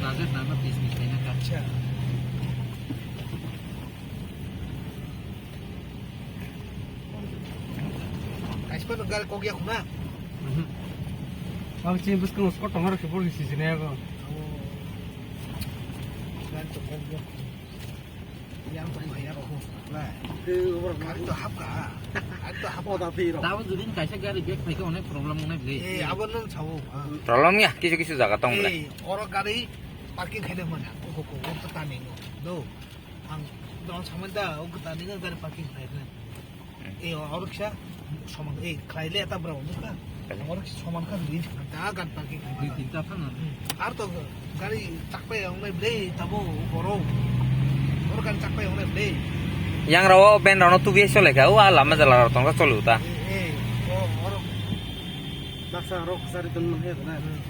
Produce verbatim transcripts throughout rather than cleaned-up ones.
Gajar nama pis pis kaina ka. Acha. Kaispa no gari kok ya khuna. Mhm. Ang chini bwskang spot tongma rok khe bor sisi ne yago. Oh. Gari to kok ya. Yang to ya khu. Lai. Ke bor gari to hap ka. Gari to hap. Oda phi ro. Tabo judin kaisa gari bag phaikhe onek problem onek le. Eh, abo nung chao. Problem ya, kisu kisu jaga tong bole. Eh, oro gari parking khaide mane. Ko ko ko ko ta ni no. Do. Ang dol samani da, o gata ni gari parking khlai khe. Hmm. E, oro kisa soman, e, khlai le ta bro, buka. Kali. Oro kisa soman kha dui, da gari parking khlai. Dui tinta thang na. Hmm. Ar to gari chakpai ong nai ble, tabo boro. Oro gari chakpai ong nai ble. Yang rawo ben rano tubi sole kha, o a lama jala rao tong ka cholu ta. E, e, o, oro. Baksa oro ksari tun man he na. Hmm.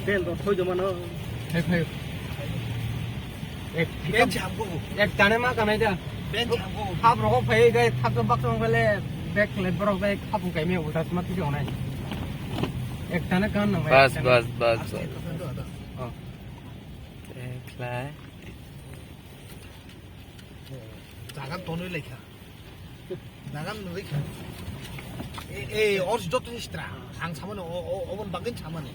Tel rok thoi do mano. Thai, thai. Ek, bench hamko. Ek tane ma kanai da. Bench hamko. Thap rok phai gai thap jom baksa bele bek le borok bai thap kai me utas ma tiki onai. Ek tane kan nang. Bas, bas, bas, bas. Oh. Ek lai. Jaga tonwi laikha. Jaga nungwi kha. E, e, or joto ni sitra. Ang samani, o, o, obon bagin samani.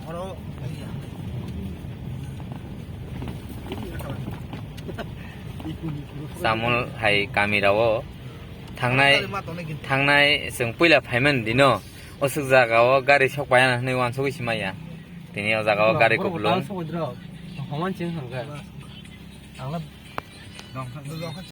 Oro, iya. Samul hai kami rao thangnai, thangnai chwng puila phaiman dino. Osuk jaga o gari sok paiya na hinwi uansugwi simaya. Tini o jaga o gari kuplung. Homan ching hangka. Ang la dongkha, dongkha.